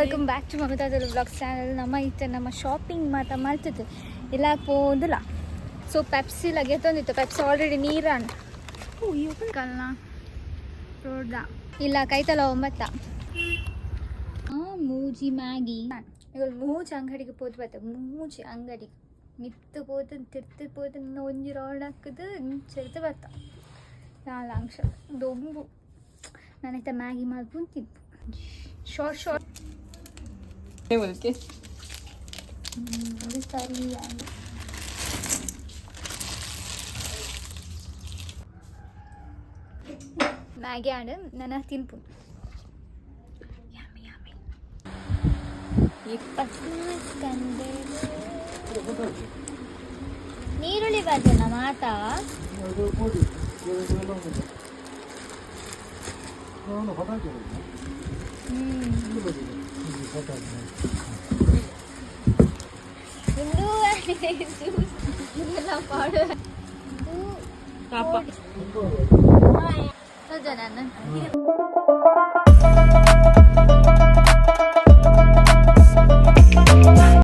Welcome back to Mamata vlog channel. ನಮ್ಮ ಇತ್ತೆ ನಮ್ಮ ಶಾಪಿಂಗ್ ಮಾತ ಮಲ್ತದೆ ಇಲ್ಲ ಪೋದಿಲ್ಲ. ಸೊ ಪೆಪ್ಸಿ ಲಗೆತ್ತೊಂದಿತ್ತು, ಪೆಪ್ಸಿ ಆಲ್ರೆಡಿ ನೀರಾನ್ ಕಲ್ನ ರೋಡ್ದ ಇಲ್ಲ ಕೈತಲ ಒಂಬತ್ತ ಮೂಜಿ ಮ್ಯಾಗಿ. ಇವಾಗ ಮೂಜಿ ಅಂಗಡಿಗೆ ಪೋದು ಬತ್ತ, ಮೂಜಿ ಅಂಗಡಿ ಮಿತ್ತು ಪೋದು, ತಿರ್ತು ಪೋದು, ಒಂಜಿ ರೌಂಡ್ ಹಾಕುದು, ಇಂಚೆರ್ದು ಬತ್ತ. ನಾಲ್ ಅಂಶ ದೊಂಬು. ನಾನೈತ ಮ್ಯಾಗಿ ಮಲ್ಪುನ್ ತಿನ್ಪು. Short short. ಮುಲ್ಕೆ. ಅದು ಸರಿ. ಮ್ಯಾಗಿ ಆಂಡ್ ನನ್ನ ತಿನ್ಪು. ಯಾಮಿ ಯಾಮಿ. ಕಂದೆ ನೀರುಳ್ಳಿ ಬಜ್ಜನ ಮಾತಾ. ಇಂದು ಇದೆಲ್ಲ ಪಾಡು. ಪಾಪ. ಜನ.